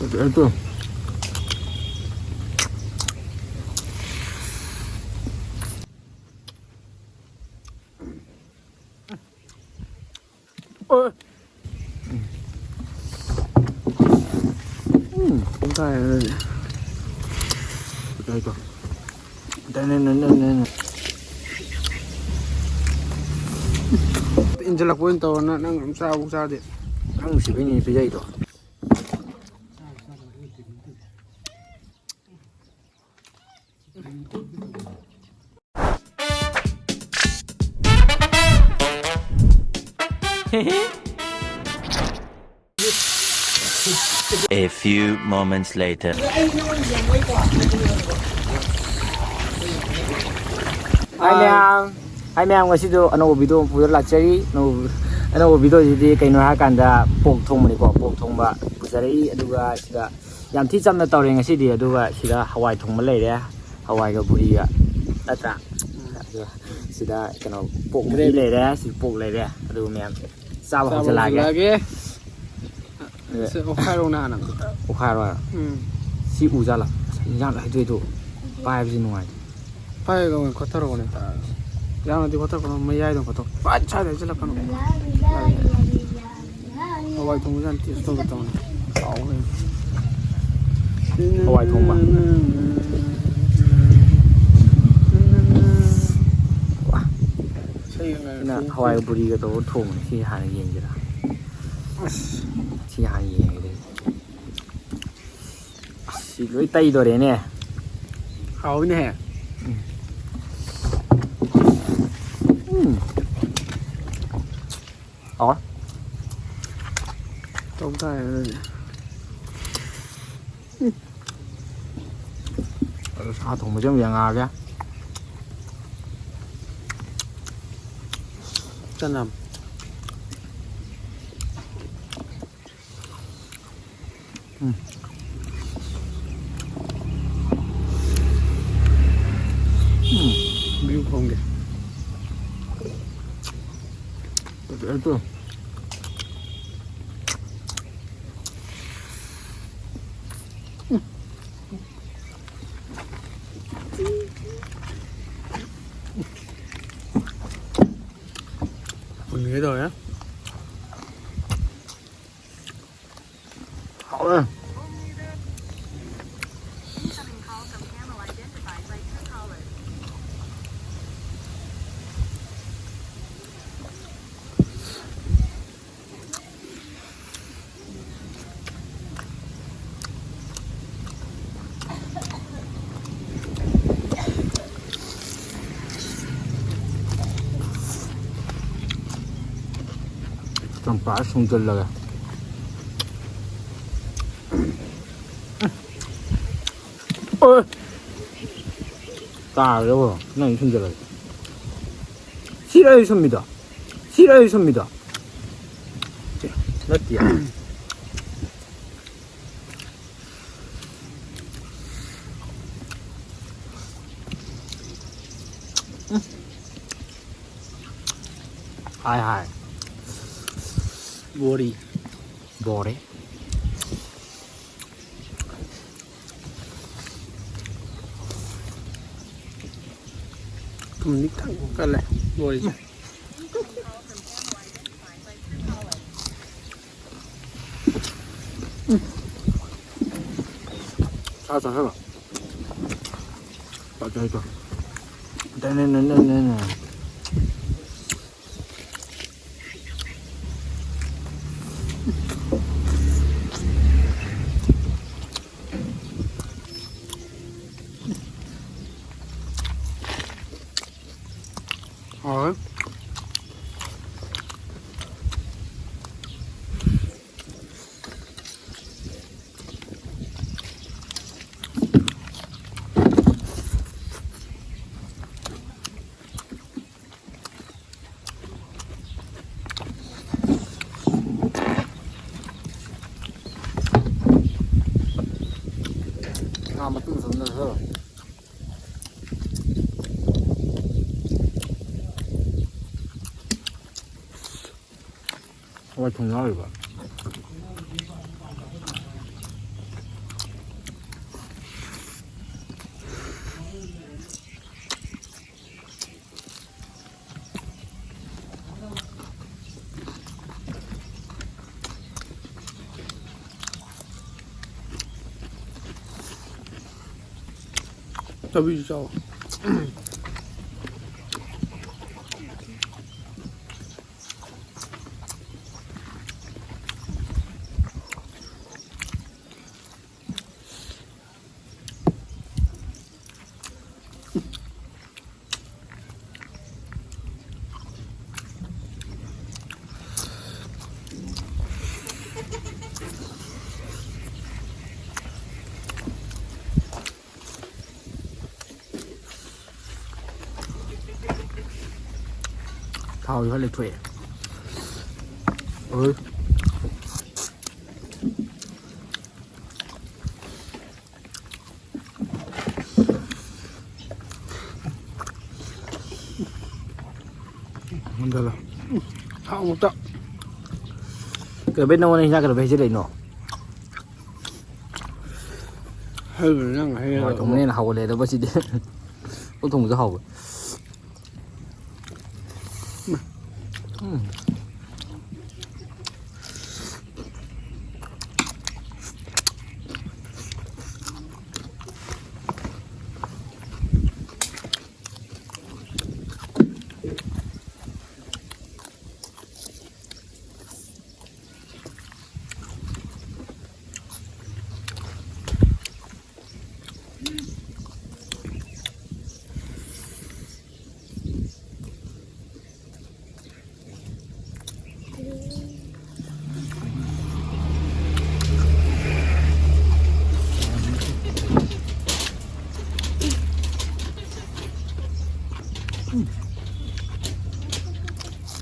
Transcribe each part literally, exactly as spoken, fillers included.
ꯑꯗꯨ ꯎꯝ, ꯄꯨꯡꯈꯥꯏ ꯑꯃꯗꯤ꯫ ꯀꯩꯗꯧ? ꯏꯟꯁꯤꯜꯂꯛꯄ ꯑꯣꯏꯅ ꯇꯧꯔ ꯅꯪ ꯑꯗꯨꯝ ꯆꯥꯕꯧ ꯆꯥꯗꯦ꯫ ꯅꯪ ꯅꯨꯡꯁꯤꯕꯩꯅꯦ ꯄꯤꯖꯩꯗꯣ꯫ A few moments later. Hi ꯃꯌꯥꯝ꯫ Hi ꯃꯌꯥꯝ, ꯉꯁꯤꯗꯣ ꯑꯅꯧꯕ video ꯑꯃ ꯄꯨꯔ ꯂꯥꯛꯆꯔꯤ꯫ ꯑꯅꯧꯕ, ꯑꯅꯧꯕ videoꯁꯤꯗꯤ ꯀꯩꯅꯣ ꯍꯥꯏꯔꯀꯥꯟꯗ ꯄꯣꯛ ꯊꯣꯡꯕꯅꯤꯀꯣ꯫ ꯄꯣꯛ ꯊꯣꯡꯕ ꯄꯨꯖꯔꯛꯏ꯫ ꯑꯗꯨꯒ ꯁꯤꯗ ꯌꯥꯝ ꯊꯤ ꯆꯝꯅ ꯇꯧꯔꯦ ꯉꯁꯤꯗꯤ꯫ ꯑꯗꯨꯒ ꯁꯤꯗ ꯍꯋꯥꯏ ꯊꯣꯡꯕ ꯂꯩꯔꯦ, ꯍꯋꯥꯏꯒ ꯕꯨꯔꯤꯒ, ꯅꯠꯇ꯭ꯔꯥ? ꯑꯗꯨꯒ ꯁꯤꯗ ꯀꯩꯅꯣ ꯄꯣꯛ ꯃꯍꯤ ꯂꯩꯔꯦ, ꯁꯤꯗ ꯄꯣꯛ ꯂꯩꯔꯦ꯫ ꯑꯗꯨꯒ ꯃꯌꯥꯝ ꯆꯥꯕ ꯆꯥꯕ ꯍꯧꯖꯤꯜꯂꯛꯑꯒꯦ꯫ ꯍꯧꯖꯤꯜꯂꯛꯑꯒꯦ꯫ ꯑꯗꯨꯒ ꯁꯦ, ꯑꯣꯠꯈꯥꯏꯔꯣ ꯅꯍꯥꯟ ꯑꯝꯇ꯫ ꯑꯣꯠꯈꯥꯏꯔꯣ ꯍꯥꯏꯔꯣ? ꯎꯝ꯫ ꯁꯤ ꯎꯖꯥꯠꯂ? ꯏꯟꯖꯥꯡ ꯍꯩꯗꯣꯏꯗꯣ ꯄꯥꯏꯕꯁꯤ ꯅꯨꯡꯉꯥꯏꯇꯦ꯫ ꯄꯥꯏꯔꯒ ꯑꯣꯏꯅ ꯈꯣꯠꯊꯔꯛꯑꯣꯅꯦ꯫ ꯌꯥꯝꯅꯗꯤ ꯈꯣꯠꯊꯔꯛꯀꯅꯨ, ꯃꯌꯥꯏꯗ ꯈꯣꯠꯊꯔꯛꯑꯣ꯫ ꯄꯥꯏ ꯁ꯭ꯋꯥꯏꯗ ꯍꯩꯖꯤꯜꯂꯛꯀꯅꯨ꯫ ꯍꯋꯥꯏ ꯊꯣꯡꯕꯁꯦ ꯌꯥꯝ taste ꯇꯧꯒꯦ ꯇꯧꯅꯤ꯫ ꯍꯥꯎꯋꯦ꯫ ꯍꯋꯥꯏ ꯊꯣꯡꯕ꯫ ꯋꯥ꯫ ꯏꯁꯩꯒ ꯉꯪꯉꯛꯇꯅ꯫ ꯑꯩꯅ ꯍꯋꯥꯏ ꯕꯨꯔꯤꯒ ꯇꯧꯔꯒ ꯊꯣꯡꯕꯅꯤ꯫ ꯁꯤ ꯍꯥꯟꯅ ꯌꯦꯡꯁꯤꯔꯥ? ꯑꯁ꯫ ꯁꯤ ꯍꯥꯟꯅ ꯌꯦꯡꯉꯒꯦ꯫ ꯑꯁ, ꯁꯤ ꯂꯣꯏ ꯇꯩꯗꯣꯔꯦꯅꯦ꯫ ꯍꯥꯎꯅꯦꯍꯦ꯫ ꯎꯝ꯫ ꯎꯝ꯫ ꯍꯥꯎꯋꯦ꯫ ꯇꯧ ꯇꯥꯔꯦ ꯑꯗꯨꯗꯤ꯫ ꯑꯗꯣ ꯁꯥ ꯊꯣꯡꯕꯁꯦ ꯑꯃꯨꯛ ꯌꯦꯡꯉꯛꯑꯒꯦ꯫ ꯆꯅꯝ꯫ ꯎꯝ꯫ ꯎꯝ꯫ View ꯈꯣꯡꯒꯦ꯫ ꯐꯖꯩ ꯇꯨ꯫ ꯀꯩꯗꯧꯔꯦ? ꯍꯥꯎꯔꯦ꯫ ꯆꯝꯄ꯭ꯔꯥ ꯁꯨꯝꯖꯜꯂꯒꯦ꯫ ꯑꯣꯏ! ꯇꯥꯔꯦꯕꯣ, ꯅꯪ ꯁꯨꯝꯖꯜꯂꯒꯦ꯫ ꯁꯤꯔ ꯑꯩ ꯁꯨꯝꯃꯤꯗꯣ? ꯁꯤꯔ ꯑꯩ ꯁꯨꯝꯃꯤꯗꯣ? ꯅꯠꯇꯦ꯫ ꯍꯥꯏ ꯍꯥꯏ꯫ ꯕꯣꯔꯤ꯫ ꯕꯣꯔꯤ꯫ ꯊꯨꯝꯗꯤ ꯈꯤꯇꯪ ꯀꯜꯂꯦ ꯕꯣꯔꯤꯁꯦ꯫ ꯁꯥ ꯆꯥꯁꯜꯂꯣ꯫ ꯄꯥꯛꯆꯩꯗꯣ꯫ ꯗꯦꯅꯦꯅꯦꯅꯦꯅꯦ꯫ ꯍꯥꯎꯋꯦ꯫ ꯉꯥ ꯃꯇꯨꯝ ꯃꯇꯨꯝꯗꯁꯨ꯫ ꯍꯋꯥꯏ ꯊꯣꯡ ꯌꯥꯎꯔꯤꯕ꯫ ꯆꯥꯕꯤꯁꯨ ꯆꯥꯎ꯫ ꯊꯥꯎꯁꯨ ꯈꯔ ꯂꯩꯊꯣꯛꯑꯦ꯫ ꯎꯏ꯫ ꯍꯟꯗꯂꯣ꯫ ꯍꯥꯎꯇ꯫ ꯀꯩꯗꯧꯕꯩ ꯅꯉꯣꯟꯗ ꯍꯤꯟꯖꯥꯡ ꯀꯩꯗꯧꯕꯩ ꯍꯩꯖꯤꯜꯂꯛꯏꯅꯣ? ꯍꯩꯕꯅꯤ ꯅꯪ ꯍꯩ ꯍꯋꯥꯏ ꯊꯣꯡꯕꯅ ꯍꯦꯟꯅ ꯍꯥꯎꯒꯜꯂꯦ ꯑꯗꯣ ꯃꯁꯤꯗꯤ꯫ ꯑꯣꯛ ꯊꯣꯡꯕꯁꯨ ꯍꯥꯎꯕ꯫ ꯎꯝ꯫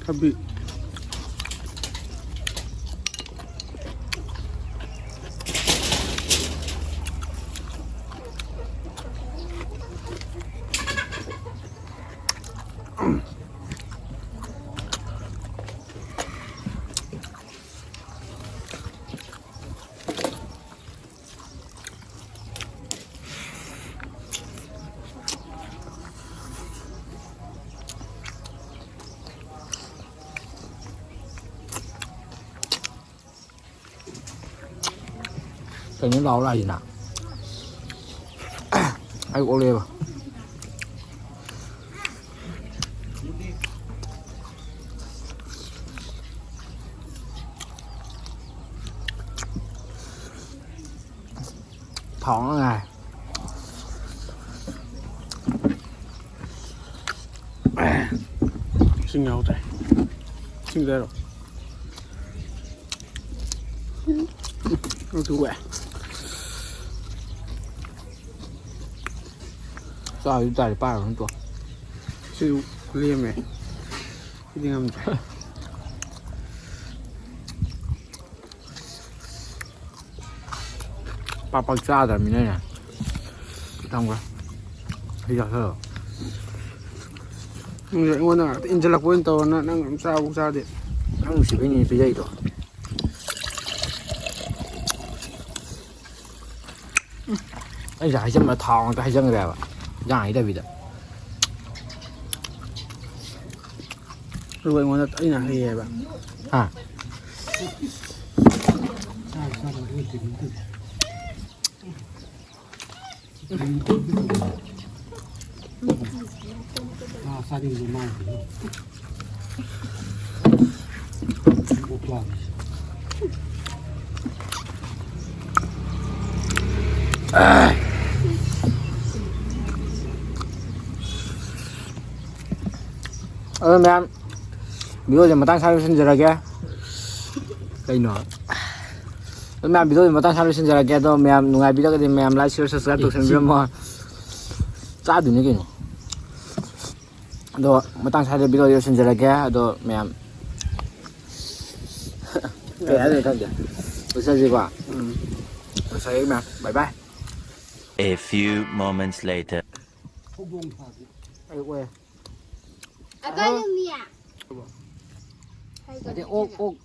ꯊꯕꯤ꯫ ꯀꯩꯅꯣ ꯂꯥꯎ ꯂꯥꯛꯏꯁꯤꯅ? ꯑꯩ ꯑꯣꯛꯂꯛꯑꯦꯕ꯫ ꯊꯥꯎ ꯉꯥꯏ꯫ ꯏꯁꯤꯡ ꯌꯥꯎꯗ꯭ꯔꯦ꯫ ꯏꯁꯤꯡ ꯂꯩꯔꯣ꯫ ꯑꯗꯨꯒ ꯆꯥꯕꯗꯤ ꯇꯥꯔꯦ, ꯄꯥꯏꯔꯨꯔꯅꯨ ꯇꯣ꯫ ꯁꯤꯁꯨ ꯂꯦꯝꯃꯦ꯫ ꯁꯤꯗꯤ ꯉꯝꯗ꯭ꯔꯦ꯫ ꯄꯥꯛ ꯄꯥꯛ ꯆꯥꯗ꯭ꯔꯕꯅꯤꯅꯅꯦ꯫ ꯊꯝꯈ꯭ꯔꯦ꯫ ꯑꯩ ꯆꯥꯁꯜꯂꯣ꯫ ꯅꯪꯁꯦ ꯑꯩꯉꯣꯟꯗ ꯉꯥꯛꯇ ꯏꯟꯁꯤꯜꯂꯛꯄ ꯑꯣꯏꯅ ꯇꯧꯔ, ꯅꯪ ꯑꯗꯨꯝ ꯆꯥꯕꯧ ꯆꯥꯗꯦ꯫ ꯅꯪ ꯅꯨꯡꯁꯤꯕꯩꯅꯦ ꯄꯤꯖꯩꯗꯣ꯫ ꯑꯩꯁꯦ ꯍꯩꯖꯤꯟꯕ ꯊꯥꯎ ꯉꯥꯛꯇ ꯍꯩꯖꯤꯟꯈ꯭ꯔꯦꯕ, ꯏꯟꯖꯥꯡ ꯍꯩꯇꯕꯤꯗ꯫ ꯑꯗꯨꯒ ꯑꯩꯉꯣꯟꯗ ꯑꯩꯅ ꯍꯩꯌꯦꯕ꯫ ꯍꯥ? ꯑꯗꯣ ꯃꯌꯥꯝ, ꯚꯤꯗꯤꯑꯣꯁꯦ ꯃꯇꯥꯡ ꯁ꯭ꯋꯥꯏꯗ ꯂꯣꯏꯁꯤꯟꯖꯔꯒꯦ꯫ ꯀꯩꯅꯣ? ꯑꯗꯣ ꯃꯌꯥꯝ, ꯚꯤꯗꯤꯑꯣꯁꯦ ꯃꯇꯥꯡ ꯁ꯭ꯋꯥꯏꯗ ꯂꯣꯏꯁꯤꯟꯖꯔꯒꯦ꯫ ꯑꯗꯣ ꯃꯌꯥꯝ ꯅꯨꯡꯉꯥꯏꯕꯤꯔꯒꯗꯤ ꯃꯌꯥꯝ like, share, subscribe ꯇꯧꯁꯟꯕꯤꯔꯝꯃꯣ꯫ ꯆꯥꯗꯣꯏꯅꯦ ꯀꯩꯅꯣ꯫ ꯑꯗꯣ ꯃꯇꯥꯡ ꯁ꯭ꯋꯥꯏꯗ ꯚꯤꯗꯤꯑꯣꯁꯦ ꯂꯣꯏꯁꯤꯟꯖꯔꯒꯦ꯫ ꯑꯗꯣ ꯃꯌꯥꯝ ꯀꯩ ꯍꯥꯏꯗꯣꯏꯅꯣ ꯈꯪꯗꯦ꯫ ꯂꯣꯏꯁꯤꯜꯂꯁꯤꯀꯣ꯫ ꯎꯝ꯫ ꯂꯣꯏꯁꯤꯜꯂꯒꯦ ꯃꯌꯥꯝ꯫ Bye bye꯫ A few moments later. ꯑꯩ ꯑꯣꯛꯑꯦ꯫ ꯑꯗꯩ ꯑꯣꯛ, ꯑꯣꯛ,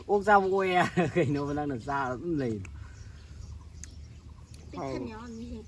ꯑꯣꯛ ꯆꯥꯕ ꯑꯣꯛꯑꯦ ꯍꯥꯏꯔ ꯀꯩꯅꯣꯕ ꯅꯪꯅ ꯆꯥꯔ ꯑꯗꯨꯝ ꯂꯩꯗꯣ? ꯄꯤꯛ ꯊꯟ ꯌꯥꯎꯔꯝꯅꯤꯍꯦ꯫